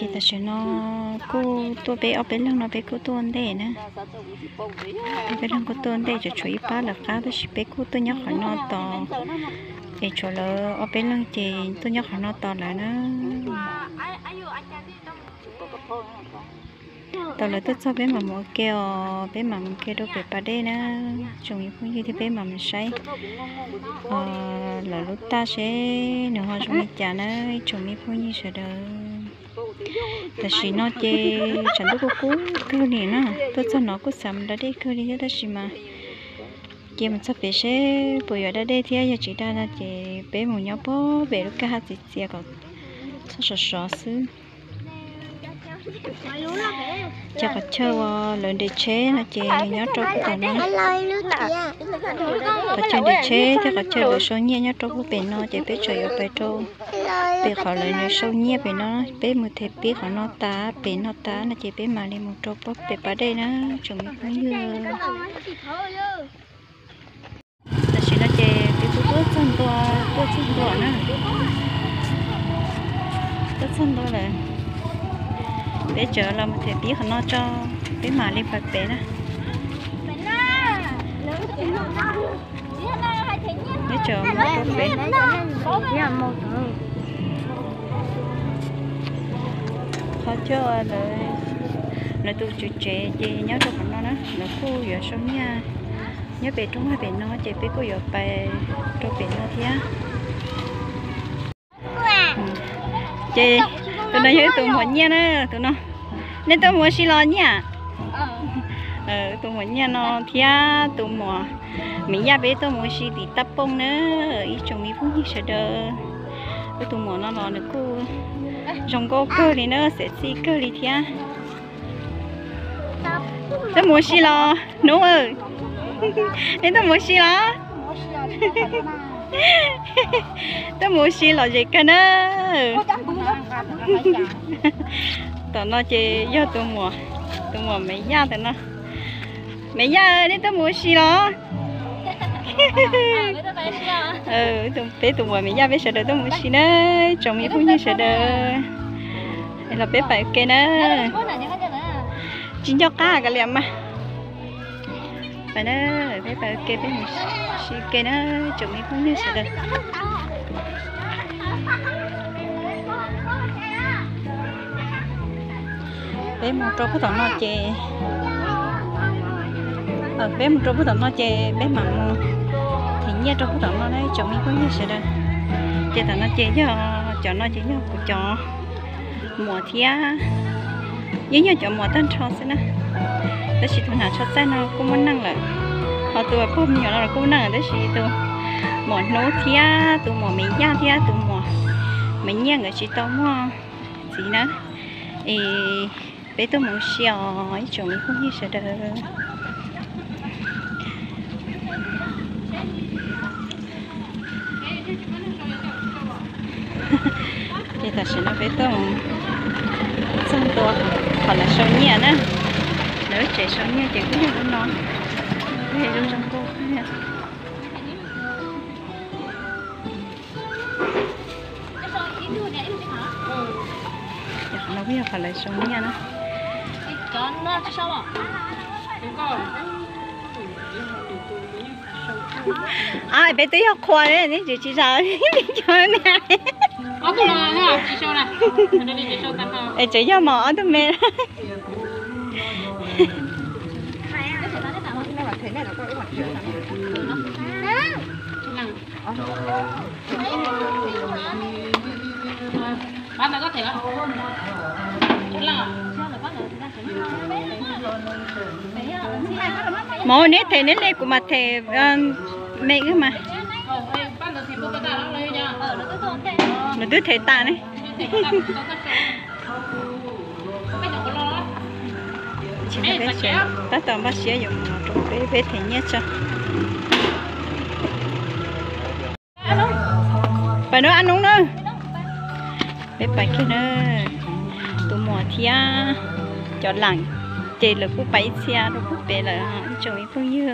Ces tam sim no kuj tuaj peb ob peb leeg no peb kuj tuaj ntej na. Ob peb leeg kuj tuaj ntej, tseem tshuav ib pab lawv qab tab sis peb kuj tuaj nyob qhov no tos. Es tshuav lawv ob peb leeg ces tuaj nyob qhov no tos lawv na. Tos lawv tuaj txog peb mam mus ua ke os, peb mam mus ua ke rau pem pas dej na. Tsoom me phooj ywg thiab peb mam mus saib lawv lub taj seb nws ho zoo li cas na, ib tsoom me phooj ywg sawv daws. Tam sim no ces tshav ntuj kuj kub kawg li na, tuaj txog no kuj xav mus da dej kawg li thiab tab sis mas cia mus txog pem seb puas yuav da dej thiab, yog tsis da no ces peb mus nyob puag pem lub kwj ha txias txias kom txhob sov sov xwb. Cov qhov chaw uas lawv nres tsheb no ces nyob rau puag tom no. Qhov chaw nres tsheb thiab qhov chaw lawv sau nyiaj nyob rau puag pem no ces peb tseem yuav pais rau pem qhov lawv sau nyiaj pem no, peb mus them pib qhov no tas pem no tas no ces peb mam li mus rau puag pem pas dej na, tsoom me phooj ywg. Tam sim no ces peb kuj tuaj txog ntua, tuaj txog ntua na. Tuaj txog ntua lawm. Peb tseem los mus them pib qhov no tso, peb mam li pais pem na. Peb tseem mus rau pem. Qhov chaw lawv tus tswv tsev ces nyob rau qhov no na, lawv kuj yuav sau nyiaj nyob pem roob pem no ces peb kuj yuav pais rau pem no thiab. Ces tus no yog ib tus muam nyiaj na, tus no. Nej tuaj mus ua si los nyiaj? Tus muam nyiaj no thiab tus muam Me Yaj peb tuaj mus ua si tim Taj Pooj na, ib tsoom me phooj ywg sawv daws. Wb tus muam no los nws kuj zoo nkauj kawg li na, xeem txij kawg li thiab. Tuaj mus ua si los hnub, nej tuaj mus ua si los? Tuaj mus ua si los zem kawg na. Tom no ces yog tus muam, tus muam Me Yaj ntawm no. Me Yaj, nej tuaj mus ua si los? Peb tus muam Me Yaj peb sawv daws tuaj mus ua si na, tsoom me phooj ywg sawv daws. Los peb pais ua ke na. Tsis nco qab kav liam mas. Pais na, peb pais ua ke, peb mus si ke na, tsoom me phooj ywg sawv daws. Peb mus rau puag tom no ces, peb mus rau puag tom no ces peb mam mus them nyiaj rau puag tom no na, tsoom me phooj ywg sawv daws. Ces tom no ces yog, cov no ces yog kuv cov muam thiab, yeej yog cov muam tag nrho xwb na. Tab sis tus hnav tsho txaij no kuj muaj neej lawm, ho tus pog me nyuam no los kuj muaj neej lawm, tab sis tus muam hnub thiab tus muam Me Yaj thiab tus muam Me Nyiaj nkawd tsis tau muaj txiv na. Es peb tuaj mus ua si os ib tsoom me phooj ywg sawv daws. Ces tam sim no peb tuaj mus txog ntua qhov lawv sau nyiaj na. Lawv lub tsev sau nyiaj ces kuj yog lub no, kuj yog lub zoo nkauj. Ces qhov no kuj yog qhov lawv sau nyiaj na. Peb twb yog qhua ne, neb tsis, tsis zam cov ne. Es tseem yog mos ob tug me. Mos, neb them neb li, kuv mam them me wb mas. Nws twb them tas ne. Tab tom npaj siab yuav mus rau peb, peb them nyiaj tso. Pais no ab noob na. Peb pais kiag na. Tus muam thiab cov leej ces lawv kuj pais ib txhia rau puag pem lawm, ib tsoom me phooj ywg.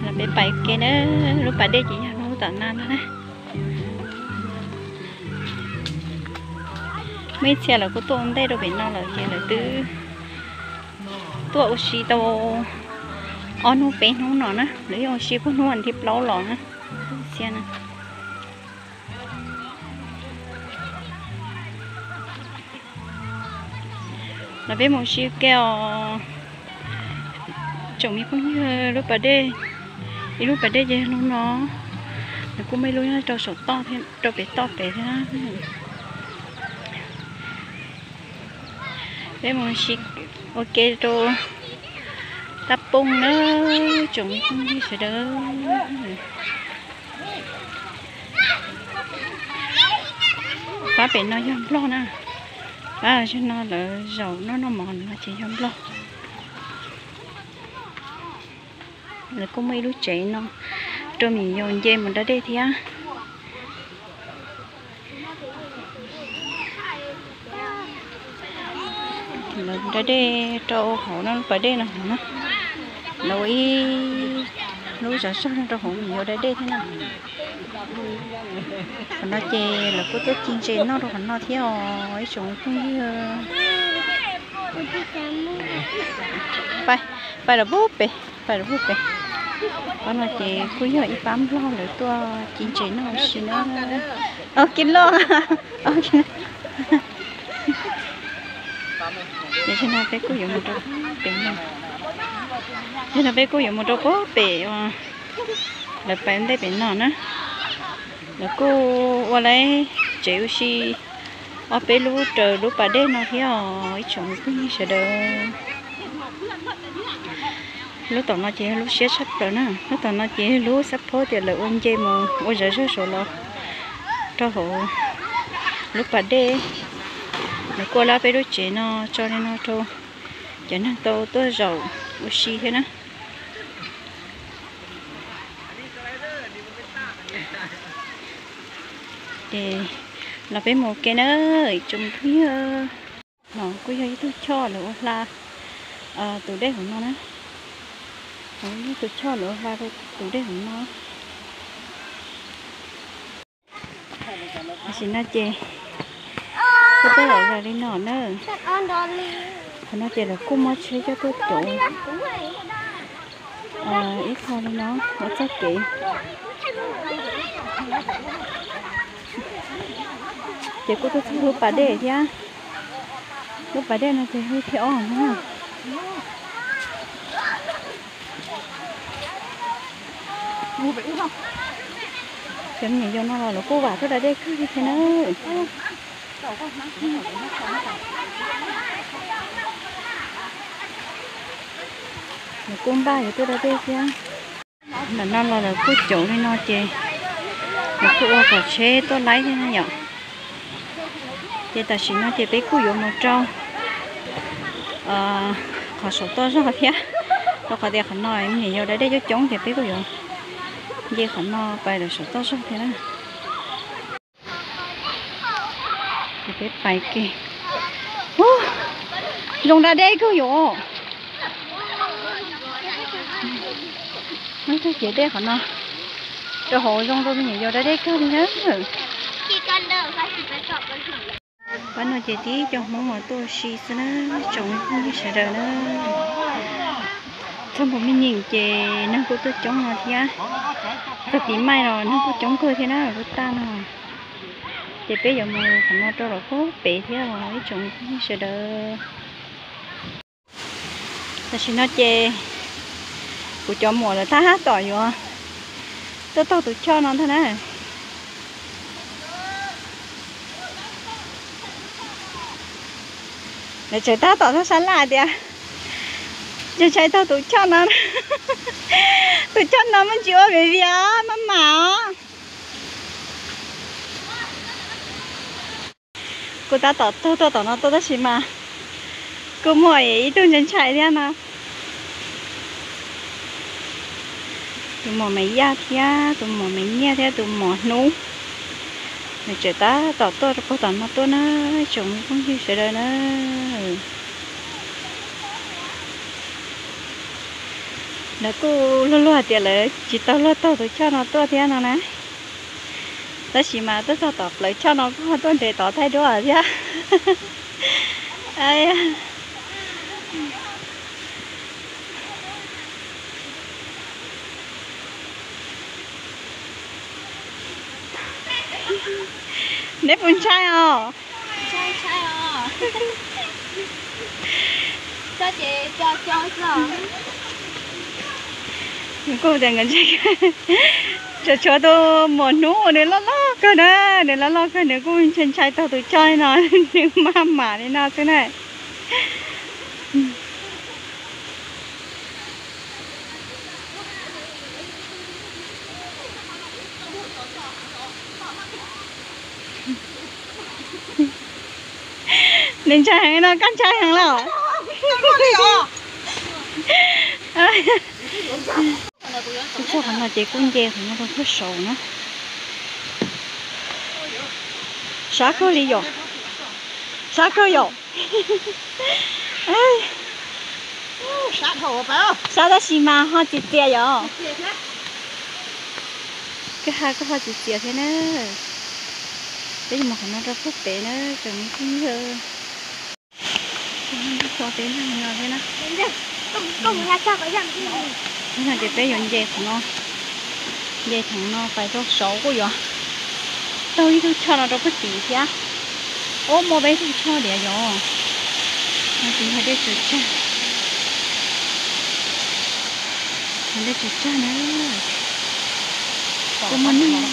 Los peb pais ke na, lub pas dej ces yog lub tom no no na. Muaj ib txhia lawv kuj tuaj ua ntej rau pem no lawm ces lawv twb tuaj ua si tau ob hnub peb hnub no na, lawv yeej ua si puag hnub vas thib plaub los na. Txhia na. Los peb mus ua si ke os tsoom me phooj ywg. Lub pas dej, ib lub pas dej ces lub no, nws kuj muaj ib lub nyob rau saum toj thiab, rau pem toj pem thiab. Peb mus ua si ua ke rau toj poob na tsoom me phooj ywg sawv daws. Pab pem no yog Nplog na. Pab zaum no lawv zaum noj noj mov no ces yog Nplog. Lawv kuj muaj ib lub tsev no rau me nyuam yaus nce mus da dej thiab. Lawv da dej rau hauv no, pas dej no hauv na. Lawv ua ib lub zov zog no rau hauv me nyuam yaus da dej thiab na. Qhov no ces lawv kuj tuaj ci ntses noj rau qhov no thiab os ib tsoom phooj ywg. Pais, pais lawm pub pem, pais lawm pub pem. Qhov no ces kuj yog ib pab Nplog lawv tuaj ci ntses noj ua si na. Kiv loj. Ces zaum no peb kuj yuav mus rau pem no. Zaum no peb kuj yuav mus rau pem, lawv pais ntej pem no na. Lawv kuj ua lawv tsev ua si ob peb lub raws lub pas dej no thiab os ib tsoom phooj ywg sawv daws. Lub tom no ces yog lub siab tshaj plaws na, lub tom no ces yog lub xab phob tias lawv ua nce mus ua zov zog saud los rau hauv lub pas dej. Lawv kuj ua lawv peb lub tsev no tso li no rau cov neeg tau tuaj zaum ua si thiab na. Ces los peb mus ua ke na tsoom phooj ywg. No kuj yog ib tug choj lawv ua hla tus dej hauv no na. Ib tug choj lawv ua hla rau tus dej hauv no. Tam sim no ces kuj tuaj lawm zaum li no na. Qhov no ces lawv kuj muab tsheb coj tuaj cauv ib qho li no ua txoj kev. Ces kuj tuaj txog lub pas dej thiab. Lub pas dej no ces hu thib ob na. Cov me nyuam yaus no los lawv kuj vam tuaj da dej kawg li thiab na. Lawv kuj npaj yuav tuaj da dej thiab. Ntawm no los lawv kuj cauv li no ces lawv kuj ua kom tsheb tuaj laib thiab na yom. Ces tam sim no ces peb kuj yuav mus rau qhov saum toj zog thiab, rau qhov tias qhov no me nyuam yaus da dej coob coob ces peb kuj yuav nce qhov no pais lawm saum toj zog thiab na. Ces peb pais ke. Zoo da dej kawg yuav. Muab txoj kev dej qhov no rau hauv zoo rau me nyuam yaus da dej kawg li na. Pab no ces tib co Hmoob uas tuaj ua si xwb na, tsoom phooj ywg sawv daws na. Txog npus me nyeem ces neeg kuj tuaj coob no thiab. Txog pib maij los neeg kuj coob kawg thiab na, kuj tag no. Ces peb yuav mus qhov no rau lawm pub pem thiab os ib tsoom phooj ywg sawv daws. Tam sim no ces kuv cov muam lawv tab tom yuav tuaj taug tus choj no ntag na. Lawv tseem tab tom txog sab laj tias ntshai ntshai taug tus choj no. Tus choj no muaj ntsis ua viv vias maj mam os. Kuv tab tom taug tuaj tom no tuaj tab sis mas kuj muaj ib tug ntshai ntshai thiab no. Tus muam Maiv Yaj thiab tus muam Maiv Nyiaj thiab tus muam Hnub, nws tseem tab tom tuaj rau puag tom no tuaj na, tsoom phooj ywg sawv daws na. Lawv kuj luag luag hais tias lawv tsis tau luag taug tus choj no tuaj thiab no na. Tab sis mas tuaj txog tom plawv choj no kuj ho tuaj nres tod thaij duab thiab. Neb puas ntshai os? Kuj tias nkawd ntshai, tshuav tshuav tus muam hnub uas nws loj loj kawg na, nws loj loj kawg nws kuj ntshai ntshai taug tus choj li no, nws maj mam li no xwb na. Nws ntshai heev no, koj ntshai heev los? Txog qhov no ces kuj nce qhov no rau pem saud na. Sab kawg li yom. Sab kawg yom. Sab tab sis mas ho txias txias yom. Kwj ha kuj ho txias txias thiab na. Peb yuav mus qhov no rau pem na, tsoom me phooj ywg. Txog peb no thiab na. Ib no ces peb yuav nce qhov no, nce thaum no pais rau saud kuj yuav taug ib tug choj no rau pem tim thiab. Ub, muaj peb tug choj diam yom. No ces yog dej tsaws tsag. Yog dej tsaws tsag na. Kuj muaj neeg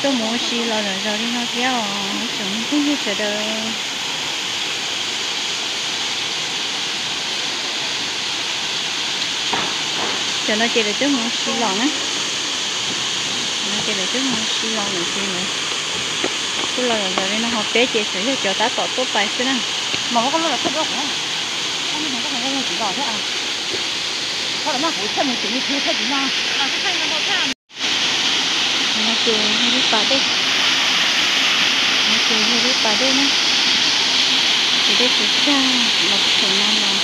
tuaj mus ua si los zom zaws li no thiab os tsoom me phooj ywg sawv daws. Cov no ces lawv twb mus ua si los na. Cov no ces lawv twb mus ua si los lawm ces lawv kuj los zom zaws li no, ho peb ces tsuas yog cov tab tom tuaj pais xwb na. No ces yog lub pas dej, no ces yog lub pas dej na. Ces dej tsaws tsag los txog no los,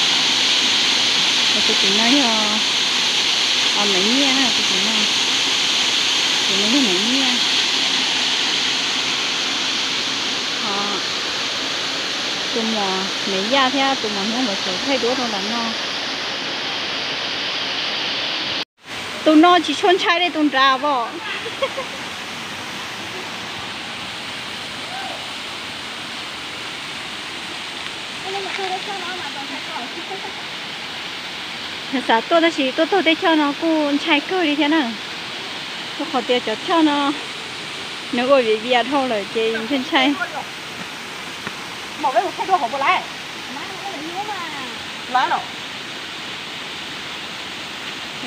los tus tim no yog, o, Maiv Nyiaj na, tus tim no, tus no yog Maiv Nyiaj. Ho tus muam Maiv Yaj thiab tus muam Hnub nkawd tseem thaij duab rau nram no. Tus no tsis tshua ntshai li tus nrad os. Xav tuaj tab sis tuaj taug tej choj no kuj ntshai kawg li thiab na. Rau qhov tias cov choj no nws ua viav vias dhau lawm ces ntshai ntshai.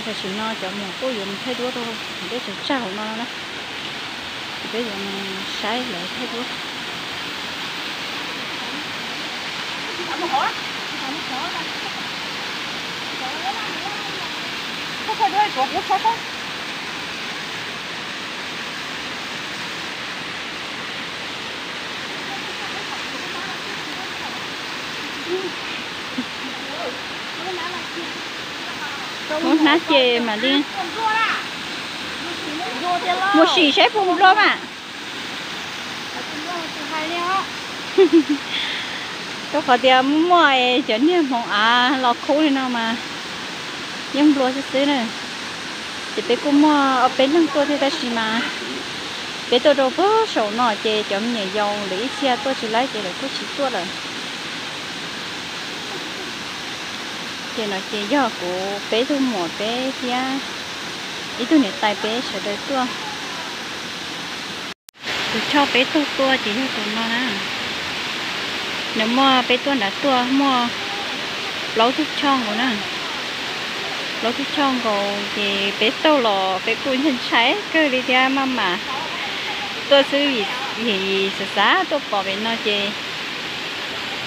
Tam sim no cov muam kuj yuav mus thaij duab rau dej tsaws tsag hauv no na. Ces peb yuav mus saib lawv thaij duab. Muab hnab ces mam li mus sim saib puas nplua mas. Rau qhov tias muaj cov niag hmoov av los khub li no mas yeej nplua xwb xwb na. Ces peb kuj muaj ob peb leeg tuaj thiab tab sis mas peb tuaj rau pem saum no ces cov me nyuam yaus lawv ib txhia tuaj tsis laib ces lawv kuj tsis tuaj lawm. Ces no ces yog kuv peb tug muam peb thiab ib tug niam tais peb sawv daws tuaj. Tus choj peb taug tuaj ces yog tus no na. Nws muaj, peb tuaj nrad tuaj muaj plaub tug choj nkaus na. Plaub tug choj nkaus ces peb taug los peb kuj ntshai ntshai kawg li thiab maj mam tuaj xwb vim xav xav tuaj pom pem no ces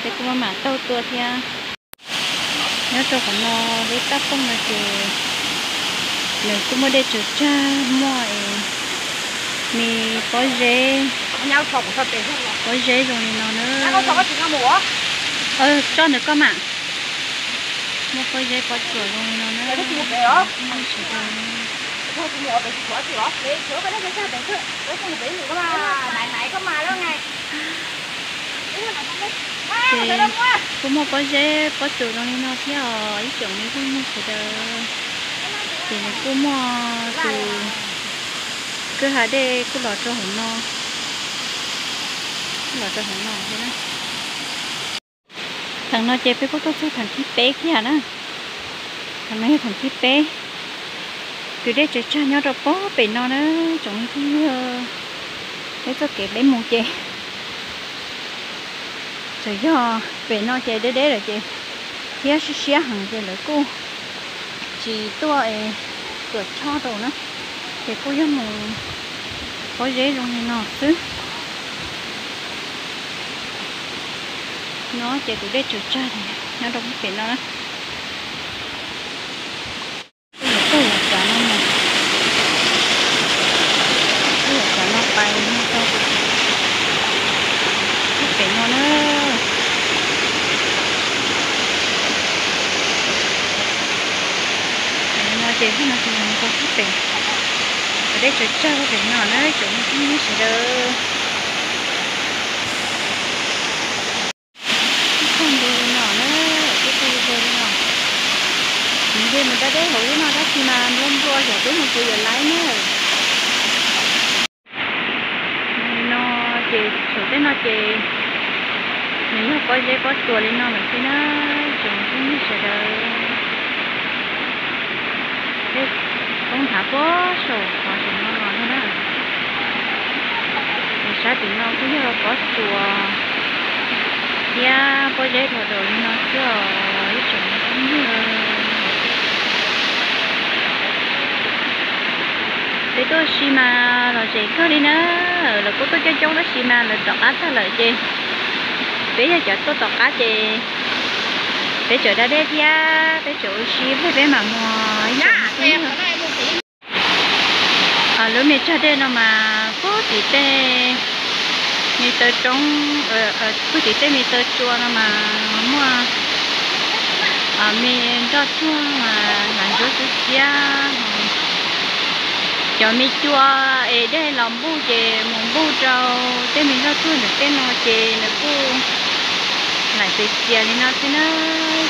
peb kuj maj mam taug tuaj thiab. Nyob rau qhov no lub raj pooj no ces nws kuj muaj dej tsaws tsag, muaj es me pob zeb, pob zeb zoo li no na. Tso ntawm koj mas. Muaj pob zeb pob tsuas zoo li no na. Sawv daws Ces kuj muaj pob zeb pob tsuas zoo li no thiab os ib tsoom me phooj ywg sawv daws. Ces nws kuj muaj tus kwj ha dej kuj los rau hauv no, kuj los rau hauv no thiab na. Thaum no ces peb kuj tuaj txog thaum thib peb kiag na. Thaum no yog thaum thib peb. Tus dej tsaws tsag nyob rau pem no na, tsoom me phooj ywg. Peb txoj kev peb mus ces txawm yog pem no ces deb deb lawm ces thiab siab siab heev ces lawv kuj tsis tuaj es tuam choj rau na, ces kuj yog mus pob zeb zoo li no xwb. No ces tus dej tsaws tsag nyob rau pem no na. Tuaj yav tsav no, tuaj yav tsav no pais no rau pem no na. No ces no ces mus rau pem, tus dej tsaws tsag pem no na tsoom me phooj ywg sawv daws. Ib txog ntua li no na, ib txog ntua li no. Nws nce mus da deb hauv lub no tab sis mas nplua nplua xyov peb mus puas yuav laib na. Li no ces saum tej no ces nws yog pob zeb pob tsuas li no lawm xwb na, tsoom phooj ywg sawv daws. Peb poob nthav puag saum qhov saum no los no na. Ces sab tim no kuj yog pob tsuas thiab pob zeb dhau daus li no xwb os ib tsoom phooj ywg. Peb tuaj ua si mas lom zem kawg li na, lawv kuj tuaj coob coob tab sis mas lawv rov qab tag lawm ces peb yog cov tuaj tom qab ces peb tseem da dej thiab peb tseem ua si peb mam mus ib tsoom phooj ywg. Lub me tsag dej no mas puag tim tej me taw roob, puag tim tej me taw tsua no mas muaj me nroj tsuag mas ntsuab xiab xiab. Cov me cua es dej los npuj ces mus npuj rau tej me nroj tsuag ntawm tej no ces nws kuj laim txias txias li no xwb na,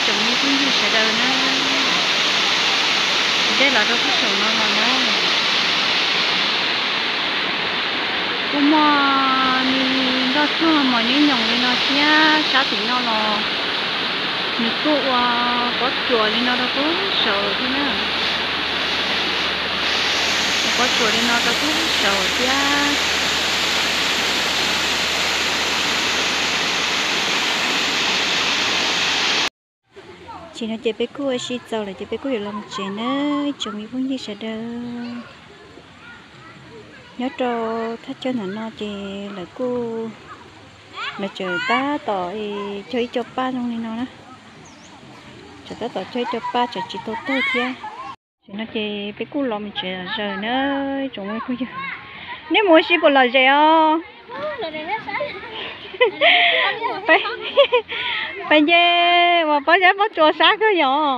tsoom me phooj ywg sawv daws na. Dej los rau pem saum no los na. Kuj muaj me nroj tsuag mos nyob nyoos li no thiab sab tim no los nws kuj ua pob tsuas li no rau pem saud thiab na. Ua pob tsuas li no rau pem saud thiab. Tam sim no ces peb kuj ua si txaus lawm ces peb kuj yuav los mus tsev nawb tsoom me phooj ywg sawv daws. Nyob rau thaj chaw ntawm no ces lawv kuj, lawv tseem tab tom cog ib co paj zoo li no na. Tseem tab tom cog ib co paj tseem tsis tau tawg thiab. Tam sim no ces peb kuj los mus tsev zom zaws na tsoom me phooj ywg. Nej mus ua si puas lom zem os? Pais nce uas pob zeb pob tsuas sab kawg yom.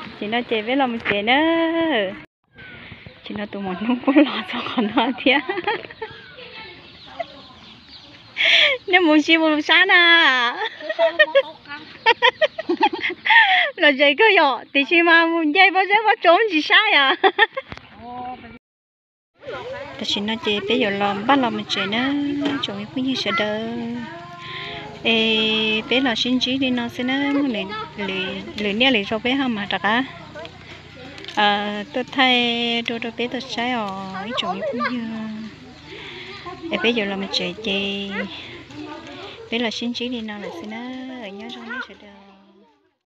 Tam sim no ces peb los mus tsev na. Tam sim no tus maum hnub kuj los txog qhov no thiab. Nej mus ua si mus sab na. Lom zem kawg yom, tiam sis mas mus nce pob zeb pob tsuas ntsis sab yom. Tam sim no ces peb yuav los npaj los mus tsev na tsoom me phooj ywg sawv daws. Es peb los sib ntsib li no xwb na, muaj lwm niaj lwm zaus peb ho mam rov qab tuaj thaij dua rau peb tau saib os ib tsoom me phooj ywg. Es peb yuav los mus tsev ces peb los sib ntsib li no lawm xwb na.